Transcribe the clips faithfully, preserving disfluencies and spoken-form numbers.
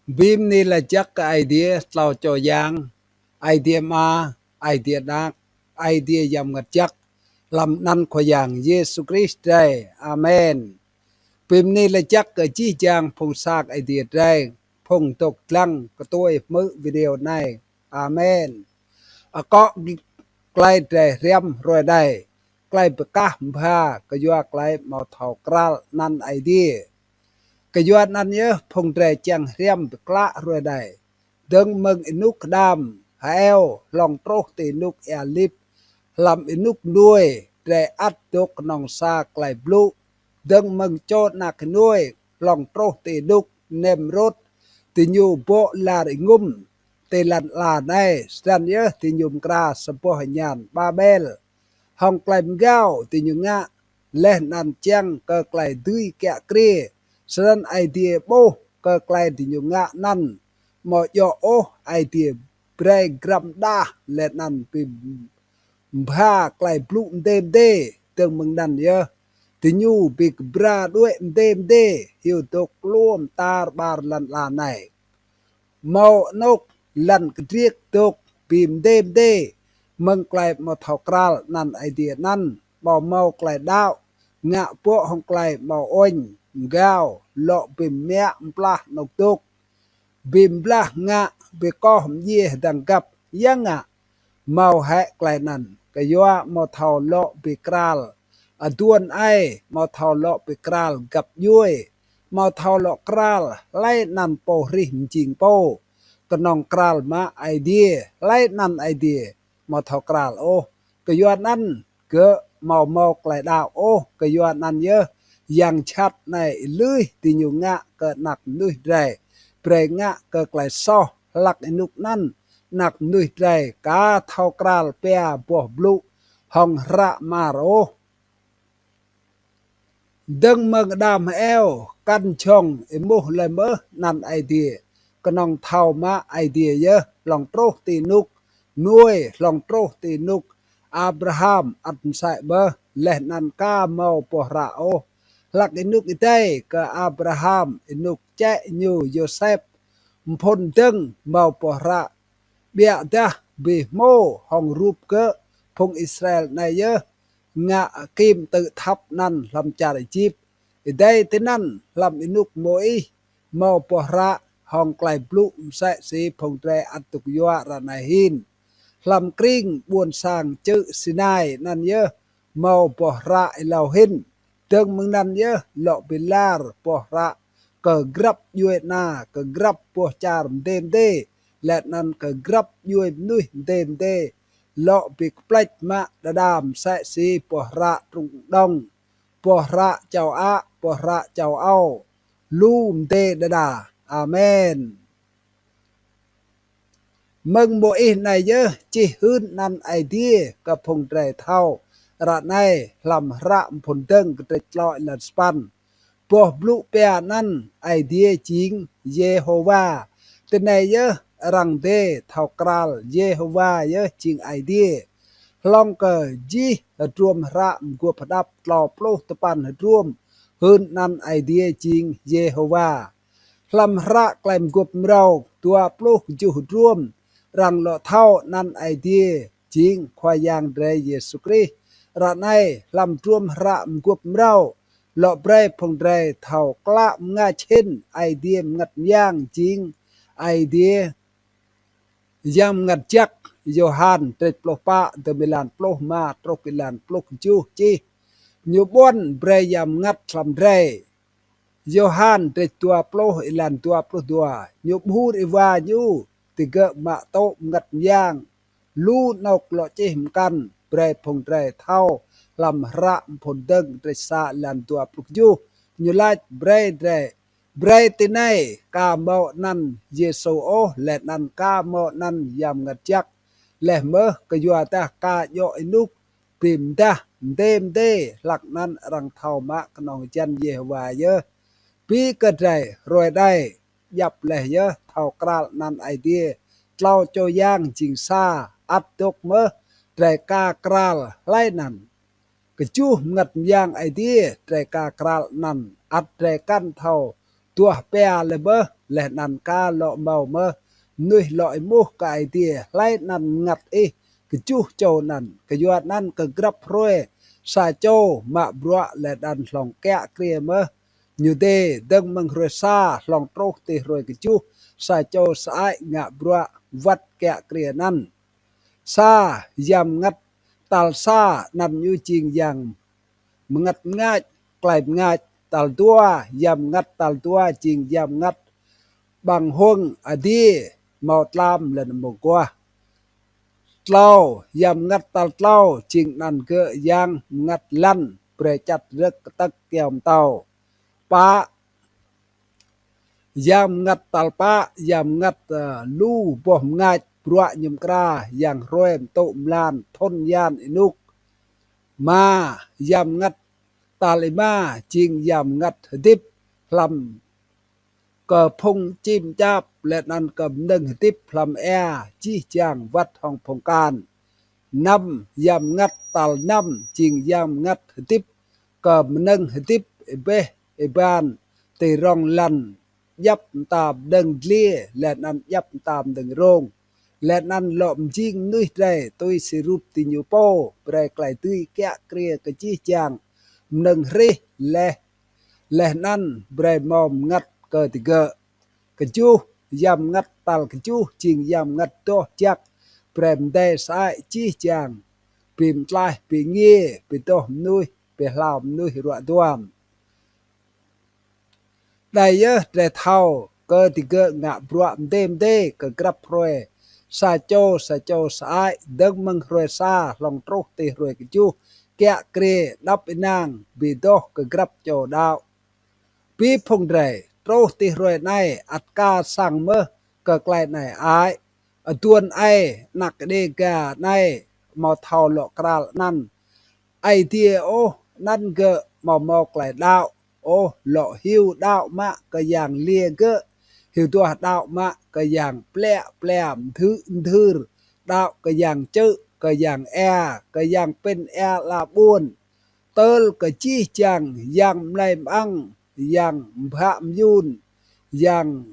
Bi mni lač jăk kơ Aê Diê tlâo čô yang, Aê Diê Ama, Aê Diê Anak, Aê Diê Yang Mngăt Jăk, hlăm anăn Khua Yang Yêsu Krist drei. Amen. Bi mni lač jăk kơ jih jang phung sang Aê Diê drei, phung dôk dlăng ktuê hmư̆ video anei. Amen. Akŏ klei drei hriăm hruê anei, klei bi kah mbha kyua klei amâo thâo kral anăn Aê Diê. Kyua anăn yơh phung drei čiăng hriăm bi klă hruê anei. Dơ̆ng mơ̆ng ênuk Adam, H'Êwơ, hlŏng truh ti ênuk êa lip, hlăm ênuk Nôê, drei ăt dôk knŏng sa klei blŭ. Dơ̆ng mơ̆ng čô anak Nôê, hlŏng truh ti ênuk Nimrôt, diñu bŏ lar êngŭm ti lăn ala anei, snăn yơh diñu mkra sa boh êñan Babel. Hŏng klei mgao diñu ngă, leh anăn čiăng kơ klei dưi kiă kriê, snăn Aê Diê ƀuh kơ klei diñu ngă anăn amâo djŏ ôh. Aê Diê brei grăm đah leh anăn bi mbha klei blŭ mdê mdê. Dơ̆ng mơ̆ng anăn yơh diñu bi kbra đuĕ mdê mdê, hiu dôk kluôm tar ƀar lăn ala anei. Mâo anôk lăn kdriêk dôk bi mdê mdê mơ̆ng klei amâo thâo kral anăn Aê Diê anăn, amâo mâo klei đăo, ngă bŏ hŏng klei amâo uêñ, mgao, lŏ bi mmiă mplah anôk dôk, bi mblah ngă, bi koh mdjiê hdơ̆ng găp, ya ngă. Mâo hĕ klei anăn, kyua amâo thâo lŏ bi kral aduôn aê, amâo thâo lŏ bi kral găp djuê, amâo thâo lŏ kral hlei anăn pô hrih mjing pô, knŏng kral mă Aê Diê, hlei anăn Aê Diê amâo thâo kral ôh. Kyua anăn gơ̆ amâo mâo klei đăo ôh. Kyua anăn yơh yang jhat anei êlưih diñu ngă kơ anak mnuih drei, brei ngă kơ klei soh. Hlăk ênuk anăn anak mnuih drei ka thâo kral pia boh blŭ hŏng hră mơar ôh. Dơ̆ng mơ̆ng Adam H'Êwơ kăn jhŏng êmuh lei mơh anăn Aê Diê, knŏng thâo mă Aê Diê yơh. Hlŏng truh ti ênuk Nôê, hlŏng truh ti ênuk Abraham ăt msĕ mơh, leh anăn ka mâo boh hră ôh. Hlăk ênuk êdei kơ Abraham, ênuk čĕ ñu Yôsep, mphŭn dơ̆ng mâo boh hră, ƀiădah bi hmô hŏng rup gơ̆. Phung Israel anei yơh ngă kim tự tháp anăn hlăm čar Êjip. Êdei tinăn hlăm ênuk Môis mâo boh hră hŏng klei blŭ msĕ si phung drei ăt dôk yua ară anei hĭn. Hlăm krĭng ƀuôn sang čư̆ Sinai anăn yơh mâo boh hră êlâo hĭn. Dơ̆ng mơ̆ng anăn yơh lŏ bi lar boh hră kơ grăp djuê ana, kơ grăp boh čar mdê mdê, leh anăn kơ grăp djuê mnuih mdê mdê, lŏ bi kplĕč mă đa đa msĕ si boh hră Trung Đông, boh hră châu Á, boh hră châu Âu, lu mdê đa đa. Amen. Mơ̆ng Môis anei yơh čih hưn anăn Aê Diê kơ phung drei thâo ară anei hlăm hră Mphŭn Dơ̆ng kdrêč tlâo êlan sa păn. Boh blŭ pia anăn Aê Diê jing Yêhôwa. Tinei yơh arăng dê thâo kral Yêhôwa yơh jing Aê Diê. Hlŏng kơ jih hdruôm hră Mguôp Hđăp tlâo pluh dua hdruôm hưn anăn Aê Diê jing Yêhôwa. Hlăm hră Klei Mguôp Mrâo dua pluh kjuh hdruôm, arăng lŏ thâo anăn Aê Diê jing Khua Yang drei Yêsu Krist. Ară anei hlăm hdruôm hră Mguôp Mrâo lŏ brei phung drei thâo klă mngač hĭn Aê Diê Mngăt Myang jing Aê Diê Yang Mngăt Jăk. Yôhan kdrêč pluh pă, dơ̆ng mơ̆ng êlan pluh êma truh êlan pluh kjuh čih: Ñu ƀuăn brei Yang Mngăt hlăm drei. Yôhan kdrêč dua pluh êlan dua pluh dua: Ñu ƀhur êwa ñu, digơ̆ mă tŭ Mngăt Myang. Lu anôk lŏ čih mkăn brei phung drei thâo hlăm hră Mphŭn Dơ̆ng kdrêč sa êlan dua pluh kjuh. Ñu lač brei drei, brei tinei ka mâo anăn Yêsu ôh, leh anăn ka mâo anăn Yang Mngăt Jăk. Leh mơh kyuadah ka djŏ ênuk bi mdah mdê mdê, hlăk anăn arăng thâo mă knŏng hjăn Yêhôwa yơh. Bi kơ drei hruê anei djăp leh yơh thâo kral anăn Aê Diê tlâo čô yang jing sa, ăt dôk mơh drei ka kral hlei anăn. Kjuh Mngăt Myang Aê Diê drei ka kral anăn ăt drei kăn thâo duah pia leh mơh. leh anăn ka lŏ mâo mơh mnuih lŏ êmuh kơ Aê Diê hlei anăn mngăt ih kjuh čô anăn. Kyuanăn kơ grăp hruê sa čô mă bruă leh anăn hlŏng kiă kriê mơh. Ñu dê dơ̆ng mơ̆ng hruê sa hlŏng truh ti hruê kjuh, sa čô sơăi ngă bruă wăt kiă kriê anăn. Sa, Yang Mngăt tal sa anăn ñu jing yang mngăt mngač, klei mngač. Tal dua, Yang Mngăt tal dua jing Yang Mngăt ƀăng huŏng adiê, mâo tlam leh anăn mâo aguah. Tlâo, Yang Mngăt tal tlâo jing anăn gơ̆ Yang Mngăt lăn, brei čăt rơ̆k ktơ̆k kyâo mtâo. Pă, Yang Mngăt tal pă, Yang Mngăt, ơ, lu boh mngač, bruă ñu mkra, yang hruê, mtŭ, mlan, thŭn, yan, ênuk. Êma, Yang Mngăt tal êma jing Yang Mngăt hdĭp hlăm kơ phung čĭm čap leh anăn kơ mnơ̆ng hdĭp hlăm êa jih jang wăt hŏng phung kan. Năm, Yang Mngăt tal năm jing Yang Mngăt hdĭp kơ mnơ̆ng hdĭp êbeh êban ti rŏng lăn djăp mta mnơ̆ng dliê leh anăn djăp mta mnơ̆ng rông. Leh anăn lŏ mjing mnuih drei tui si rup diñu pô, brei klei dưi kiă kriê kơ jih jang mnơ̆ng hrih leh, leh anăn brei mâo mngăt kơ digơ̆. Kjuh, Yang Mngăt tal kjuh jing Yang Mngăt doh jăk, brei mdei sơăi jih jang, bi mtlaih, bi êngiê, bi doh mnuih, bi hlao mnuih ruă duam. Anei yơh drei thâo kơ digơ̆ ngă bruă mdê mdê kơ grăp hruê. Sa čô, sa čô sơăi, dơ̆ng mơ̆ng hruê sa hlŏng truh ti hruê kjuh, kiă kriê, êđăp ênang, bi doh kơ grăp čô đăo. Bi phung drei, truh ti hruê anei, ăt ka săng mơh kơ klei anei ai. Aduôn aê, anak Đêga anei, amâo thâo lŏ kral anăn Aê Diê ôh, anăn gơ̆ amâo mâo klei đăo ôh, lŏ hiu đăo mă kơ yang liê gơ̆, hiu duah đăo mă kơ yang pliă plia mdhư̆ mdhưr, đăo kơ yang čư̆, kơ yang êa, kơ yang pĭn êa ala ƀuôn, tơl kơ jih jang yang mlei mơang, yang mbha myun, yang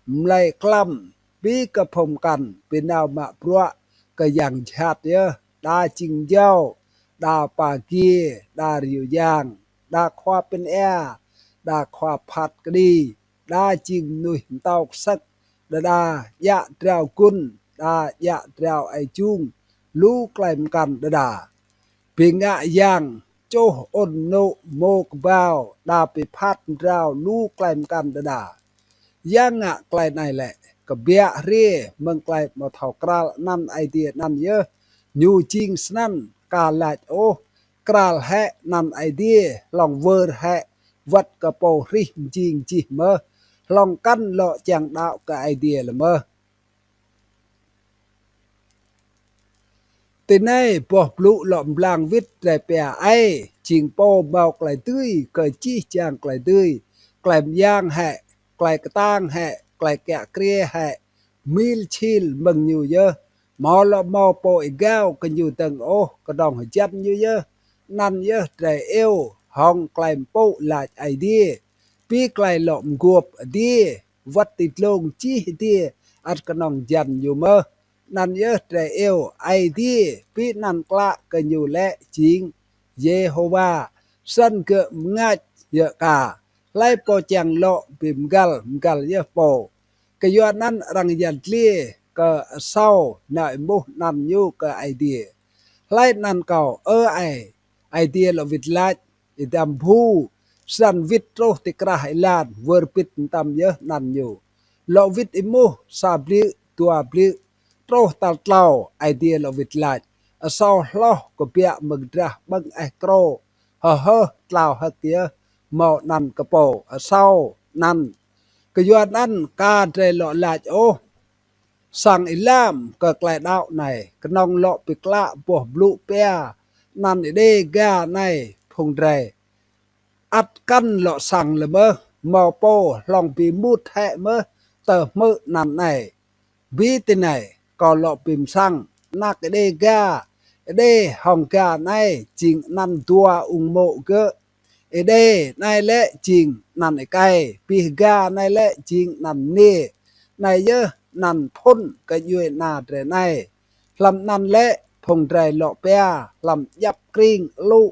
mlei klăm, bi kơ phung mkăn, bi nao mă bruă kơ yang jhat yơh, đa jing jâo, đa pa giê, đa riu yang, đa khua pĭn êa, đa khua phat kđi, đa jing mnuih mtâo ksơ̆k, đa đa djă drao gun, đa djă drao ai jung, lu klei mkăn đa đa. Bi ngă yang čuh ŭn nŭ mô kbao, đa bi phat mdrao, lu klei mkăn đa đa. Ya ngă klei anei lĕ? Kbiă hriê mơ̆ng klei amâo thâo kral anăn Aê Diê anăn yơh. Ñu jing snăn, ka lač ôh, kral hĕ anăn Aê Diê, hlŏng wơr hĕ, wăt kơ pô hrih mjing jih mơh, hlŏng kăn lŏ čiăng đăo kơ Aê Diê lĕ mơh. Tinei boh blŭ lŏ mblang wĭt drei pia aê, jing pô mâo klei dưi kơ jih jang klei dưi, klei myang hĕ, klei ktang hĕ, klei kiă kriê hĕ, mil čhil mơ̆ng ñu yơh. Amâo lŏ mâo pô êgao kơ ñu dơ̆ng ôh, knŏng hjăn ñu yơh. Anăn yơh drei iêu hŏng klei mpŭ lač Aê Diê. Bi klei lŏ mguôp adiê, wăt ti dlông jih adiê, ăt knŏng hjăn ñu mơh. Anăn yơh drei iêu Aê Diê, bi anăn klă kơ ñu lĕ jing Yêhôwa. Snăn gơ̆ mngač yơh ka. Hlei pô čiăng lŏ bi mgăl, mgăl yơh pô. Kyuanăn arăng yăl dliê kơ Êsâo nao êmuh anăn ñu kơ Aê Diê: Hlei anăn kâo, Ơ aê? Aê Diê lŏ wĭt lač: Êdam bhŭ. Snăn wĭt truh ti krah êlan, wơr bĭt mtam yơh anăn ñu. Lŏ wĭt êmuh sa bliư̆, dua bliư̆, truh tal tlâo, Aê Diê lŏ wĭt lač. Êsâo hloh kbiă mơ̆ng drah ƀơ̆ng eh krô, hơhơh tlao hơ̆k yơh, mâo anăn kơ pô Êsâo anăn. Kyuanăn ka drei lŏ lač ôh sang êlam kơ klei đăo anei, knŏng lŏ bi klă boh blŭ pia anăn Đêga anei phung drei ăt kăn lŏ săng lĕ mơh, mâo pô hlŏng bi mŭt hĕ mơh tơ hmư̆ anăn anei. Bi tinei, kâo lŏ bi msăng, anak Đêga, Đê hŏng Ga anei jing anăn dua ung mô̆ gơ̆. Êđê anei lĕ jing anăn êkei, bi H'Ga anei lĕ jing anăn mniê. Anei yơh anăn phŭn kơ djuê ana drei anei. Hlăm anăn lĕ phung drei lŏ pia hlăm djăp krĭng alŭ,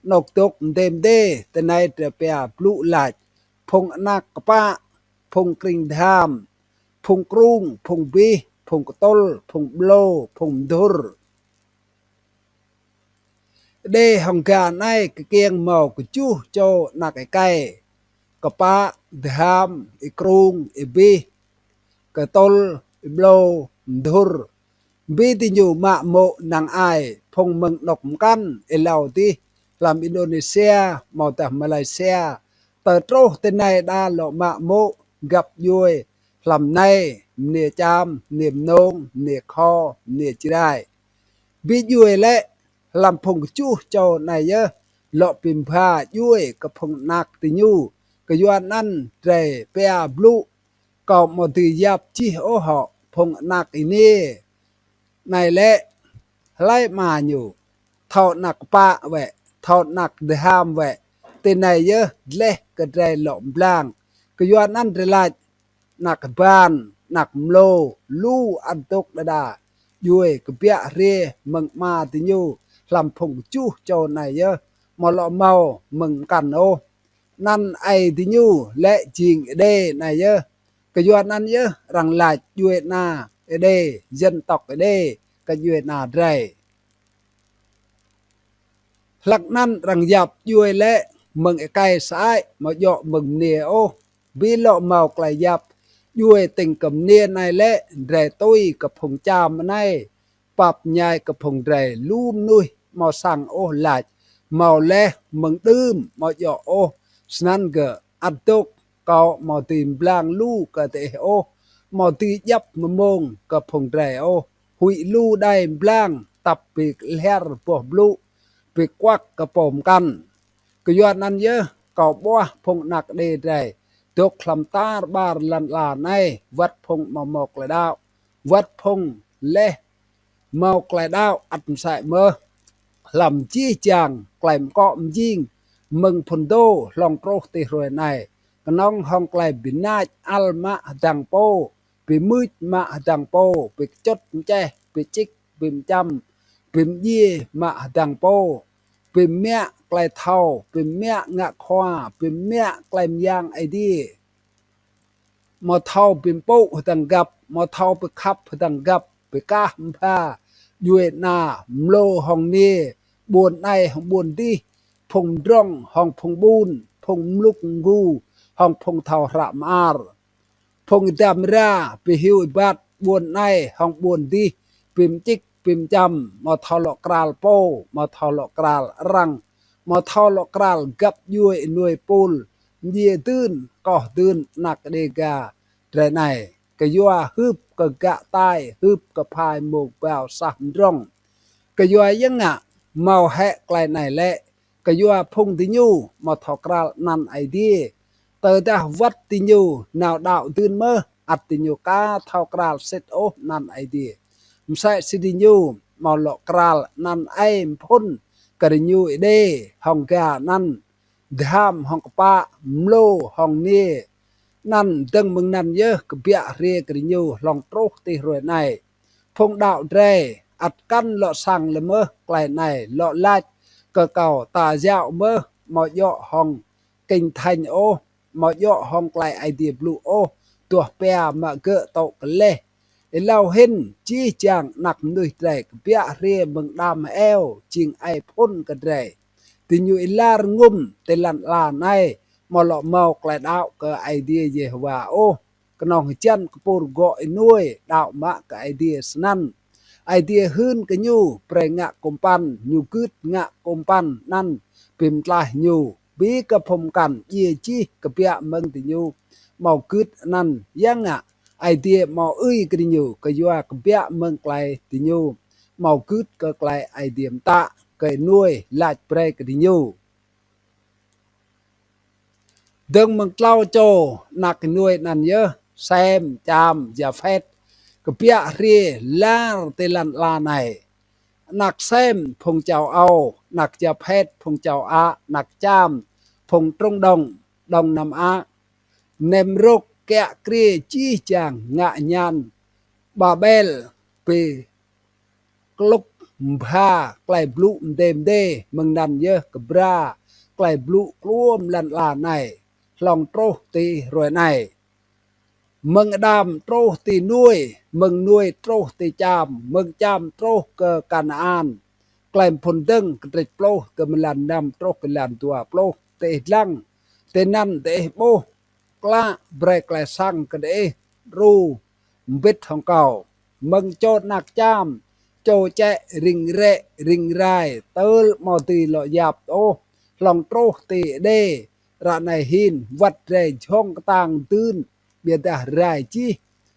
anôk dôk mdê mdê, tinei drei pia blŭ lač phung anak kpă, phung krĭng Dham, phung Krung, phung Bih, phung Ktŭl, phung Ƀlô, phung Mdhŭr. Êđê hŏng H'Ga anei kkiêng mâo kjuh čô anak êkei: Kpă, Dham, Y-Krung, Y-Bih, Ktŭl, Y-Ƀlô, Mdhŭr. Bi diñu mă mô̆ năng ai phung mơ̆ng anôk mkăn êlâo dih hlăm Indonesia amâodah Malaysia, tơl truh tinei đa lŏ mă mô̆ găp djuê hlăm anei, mniê Čam, mniê Mnông, mniê Kho, mniê Jrai. Bi djuê lĕ hlăm phung kjuh čô anei yơh lŏ bi mbha djuê kơ phung anak diñu. Kyuanăn drei pia blŭ, kâo amâo dưi yap jih ôh hŏ, phung anak êniê anei lĕ hlei ama ñu, thâo anak kpă wĕ, thâo anak Dham wĕ, tinei yơh dleh kơ drei lŏ mblang. Kyuanăn drei lač anak Ban, anak Mlô, lu ăt dôk đa đa. Djuê kbiă hriê mơ̆ng ama diñu hlăm phung kjuh čô anei yơh, amâo lŏ mâo mơ̆ng mkăn ôh. Anăn aê diñu lĕ jing Êđê anei yơh. Kyuanăn yơh arăng lač djuê ana Êđê, dân tộc Êđê, kơ djuê ana drei. Hlăk anăn arăng yap djuê lĕ mơ̆ng êkei sơăi, amâo djŏ mơ̆ng mniê ôh. Bi lŏ mâo klei yap djuê tĭng kơ mniê anei lĕ drei tui kơ phung Čam anei, pap mñai kơ phung drei lu mnuih amâo săng ôh lač mâo leh mơ̆ng đưm, amâo djŏ ôh. Snăn gơ̆ ăt dôk, kâo amâo dưi mblang lu kơ diih ôh, amâo dưi djăp mmông kơ phung drei ôh. Huĭ lu đei mblang tăp bi lhiăr boh blŭ, bi kuăk kơ pô mkăn. Kyuanăn yơh kâo ƀuah phung anak Êđê drei dôk hlăm tar ƀar lăn ala anei, wăt phung amâo mâo klei đăo, wăt phung leh mâo klei đăo ăt msĕ mơh. Hlăm jih jang klei mkŏ mjing mơ̆ng phŭn dô hlŏng truh ti hruê anei, knŏng hŏng klei bi nač ăl mă hdăng pô, bi mưč mă hdăng pô, bi kčŭt mčeh, bi čĭk, bi mčăm, bi mdjiê mă hdăng pô, bi mmiă klei thâo, bi mmiă ngă khua, bi mmiă klei myang Aê Diê. Amâo thâo bi mpŭ hdăng găp, amâo thâo bi khăp hdăng găp, bi kah mbha djuê ana, mlô hŏng mniê, ƀuôn anei hŏng ƀuôn dih, phung mdrŏng hŏng phung ƀun, phung mluk mgu hŏng phung thâo hră mơar. Phung êdam êra bi hiu êbat ƀuôn anei hŏng ƀuôn dih, bi mčĭk bi mčăm, amâo thâo lŏ kral pô, amâo thâo lŏ kral arăng, amâo thâo lŏ kral găp djuê ênuê pôl, mdjiê dưn, koh dưn anak Đêga drei anei. Kyua hưp kơ gă tai, hưp kơ phai mông bao sah mdrŏng. Kyua ya ngă mâo hĕ klei anei lĕ, kyua phung diñu amâo thâo kral anăn Aê Diê. Tơdah wăt diñu nao đăo dưn mơh, ăt diñu ka thâo kral sĭt ôh anăn Aê Diê. Msĕ si diñu amâo lŏ kral anăn aê mphŭn kơ diñu Êđê hŏng H'Ga anăn, Dham hŏng Kpă, Mlô hŏng Niê. Anăn dơ̆ng mơ̆ng anăn yơh kbiă hriê kơ diñu hlŏng truh ti hruê anei. Phung đăo drei ăt kăn lŏ săng lĕ mơh klei anei, lŏ lač kơ kâo ta yao mơh, amâo djŏ hŏng Kinh Thánh ôh, amâo djŏ hŏng klei Aê Diê blŭ ôh, duah pia mă gơ̆ tŭ kơ leh. Êlâo hĭn jih jang anak mnuih drei kbiă hriê mơ̆ng Adam Êwa jing aê phŭn kơ drei. Diñu êlar ngŭm ti lăn ala anei, amâo lŏ mâo klei đăo kơ Aê Diê Yêhôwa ôh. Knŏng hjăn kpur gŏ ênuê đăo mă kơ Aê Diê snăn. Aê Diê hưn kơ ñu brei ngă kŭmpăn, ñu gưt ngă kŭmpăn anăn bi mtlaih ñu. Bi kơ phung mkăn djiê jih kbiă mơ̆ng diñu amâo gưt anăn ya ngă, Aê Diê amâo ưi kơ diñu kyua kbiă mơ̆ng klei diñu amâo gưt kơ klei Aê Diê mtă kơ ênuê lač brei kơ diñu. Dơ̆ng mơ̆ng tlâo čô anak ênuê anăn yơh Sem, Čam, Japhet kbiă hriê lar ti lăn ala anei. Anak Sem phung châu Âu, anak Japhet phung châu Á, anak Čam phung Trung Đông, Đông Nam Á. Nimrôt kiă kriê jih jang ngă ñan Babel bi klŭk mbha klei blŭ mdê mdê, mơ̆ng anăn yơh kbra klei blŭ kluôm lăn ala anei hlŏng truh ti hruê anei. Mơ̆ng Ađam truh ti Nôê, mơ̆ng Nôê truh ti Čam, mơ̆ng Čam truh kơ Kanaan. Klei Mphŭn Dơ̆ng kdrêč pluh, kơ mlan năm truh kơ mlan dua pluh. Diih dlăng, tinăn diih ƀuh, klă brei klei săng kơ diih đru mbĭt hŏng kâo. Mơ̆ng čô anak Čam, čô čĕ rĭng rĕ, rĭng rai, tơl amâo dưi lŏ yap ôh, hlŏng truh ti Êđê, ară anei hĭn, wăt drei jhŏng ktang dưn, ƀiădah rai jih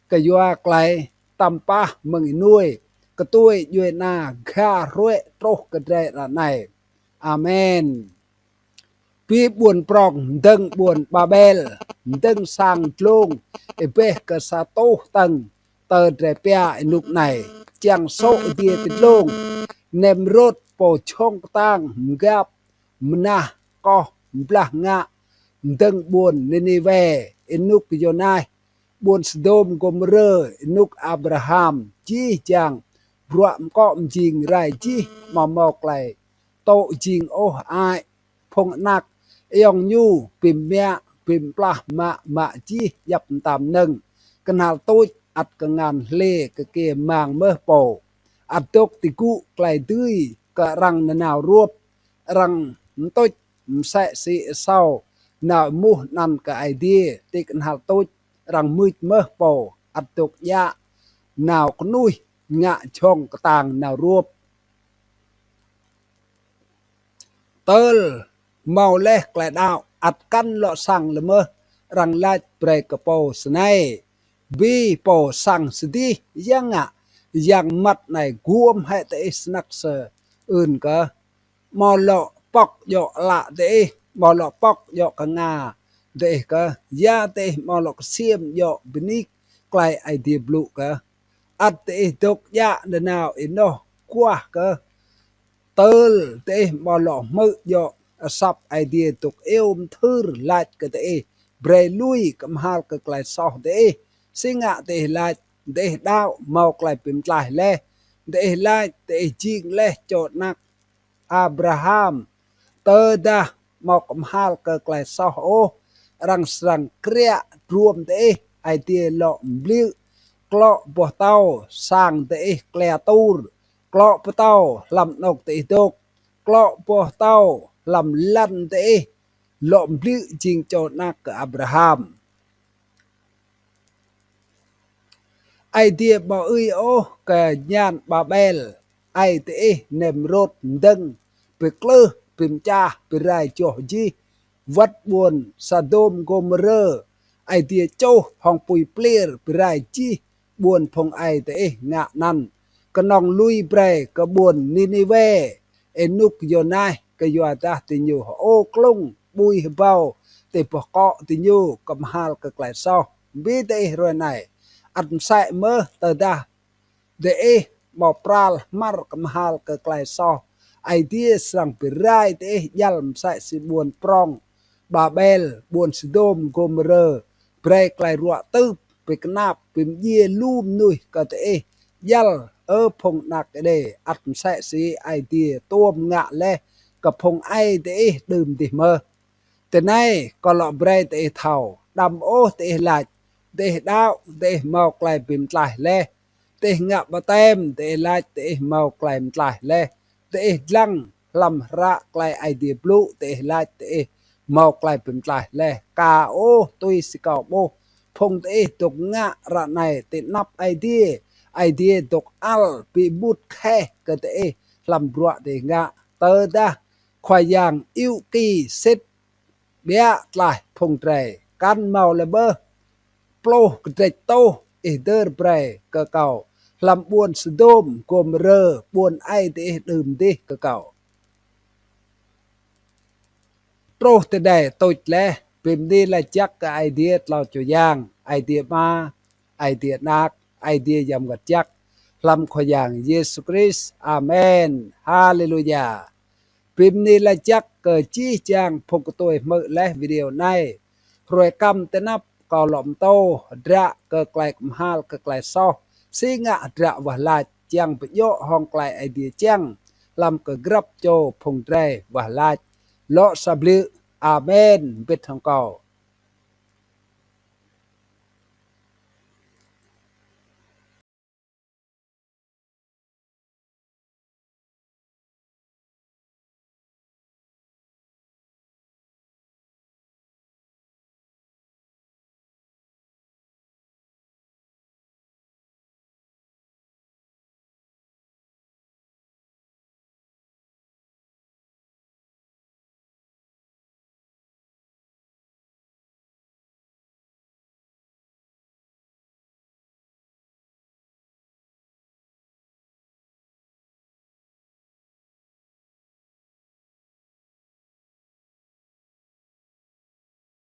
kyua klei tăm pah mơ̆ng Y-Nôê, ktuê djuê ana gha hruê truh kơ drei ară anei. Amen. Bi ƀuôn prŏng mdơ̆ng ƀuôn Babel, mdơ̆ng sang dlông, êbeh kơ sa êtuh tâng, tơ drei pia ênuk anei, čiăng sô̆ adiê ti dlông, Nimrôt pô jhŏng ktang mgăp, mnah, koh, mblah ngă, mdơ̆ng ƀuôn Niniwê, ênuk Yônas, ƀuôn Sôdôm Gômôrơ, ênuk Abraham, jih jang bruă mkŏ mjing rai jih amâo mâo klei tŭ jing ôh hơăi. Phung anak ayŏng ñu bi mmiă, bi mplah mă, mă jih djăp mta mnơ̆ng. Knhal tuč ăt kngan hlê kkiê mang mơh pô. Ăt dôk ti gŭ klei dưi kơ arăng nanao ruôp, arăng mtuč msĕ si Êsâo nao êmuh anăn kơ Aê Diê ti knhal tuč, arăng mưč mơh pô, ăt dôk djă nao knuih ngă jhŏng ktang nao ruôp. Tơl mâo leh klei đăo ăt kăn lŏ săng lĕ mơh, arăng lač brei kơ pô snei: Bi pô săng sdih, ya ngă yang mmăt anei guôm hĕ diih snăk sơưn kơh? Amâo lŏ pŏk djŏ ală diih, amâo lŏ pŏk djŏ knga diih kơh? Ya diih amâo lŏ ksiêm djŏ bi nik klei Aê Diê blŭ kơh? Ăt diih dôk djă nanao ênoh aguah kơh? Tơl diih amâo lŏ hmư̆ djŏ asăp Aê Diê dôk iêu mthưr lač kơ diih brei lui kmhal kơ klei soh diih? Si ngă diih lač diih đăo mâo klei bi mtlaih leh? Diih lač diih jing leh čô anak Abraham. Tơdah amâo kmhal kơ klei soh ôh, arăng srăng kriă druôm diih. Aê Diê lŏ mbliư̆ klŏ boh tâo sang diih klia tur, klŏ boh tâo hlăm anôk diih dôk, klŏ boh tâo hlăm lăn diih lŏ mbliư̆ jing čô anak kơ Abraham. Aê Diê amâo ưi ôh kơ ñan Babel, aê diih Nimrôt mdơ̆ng, bi klưh, bi mčah, bi rai joh jih, wăt ƀuôn Sôdôm Gômôrơ, Aê Diê čuh hŏng pui pliêr, bi rai jih ƀuôn phung aê diih ngă anăn. Knŏng lui brei kơ ƀuôn Niniwê, ênuk Yônas, kyuadah diñu hơô klŭng ƀui hbâo ti boh kŏ diñu kmhal kơ klei soh. Bi diih hruê anei, ăt msĕ mơh tơdah diih amâo pral hmăr kmhal kơ klei soh, Aê Diê srăng bi rai diih djăl msĕ si ƀuôn prŏng Babel, ƀuôn Sôdôm Gômôrơ, brei klei ruă tưp, bi knap, bi mdjiê lu mnuih kơ diih djăl, ơ phung anak Êđê, ăt msĕ si Aê Diê tuôm ngă leh kơ phung aê diih đưm dih mơh. Tinei kâo lŏ brei diih thâo, đăm ôh diih lač diih đăo, diih mâo klei bi mtlaih leh. Diih ngă ƀaptem, diih lač diih mâo klei mtlaih leh. Diih dlăng hlăm hră klei Aê Diê blŭ, diih lač diih mâo klei bi mtlaih leh. Ka ôh, tui si kâo ƀuh, phung diih dôk ngă ară anei ti anăp Aê Diê, Aê Diê dôk ăl bi êmut kheh kơ diih hlăm bruă diih ngă. Tơdah Khua Yang iêu ki sĭt ƀiă tlaih phung drei, kăn mâo lĕ mơh. Pluh kdrêč tuh ih dơr brei kơ kâo hlăm ƀuôn Sôdôm Gômôrơ, ƀuôn aê diih đưm dih kơ kâo. Truh ti dei tuč leh, bi mni lač jăk kơ Aê Diê tlâo čô yang, Aê Diê Ama, Aê Diê Anak, Aê Diê Yang Mngăt Jăk, hlăm Khua Yang Yêsu Krist. Amen. Haleluya. Bi mni lač jăk kơ jih jang phung ktuê hmư̆ leh video anei. Hruê kăm ti anăp kâo lŏ mtô hdră kơ klei kmhal kơ klei soh, si ngă hdră wah lač čiăng bi djŏ hŏng klei Aê Diê čiăng hlăm kơ grăp čô phung drei wah lač. Lŏ sa bliư̆. Amen mbĭt hŏng kâo.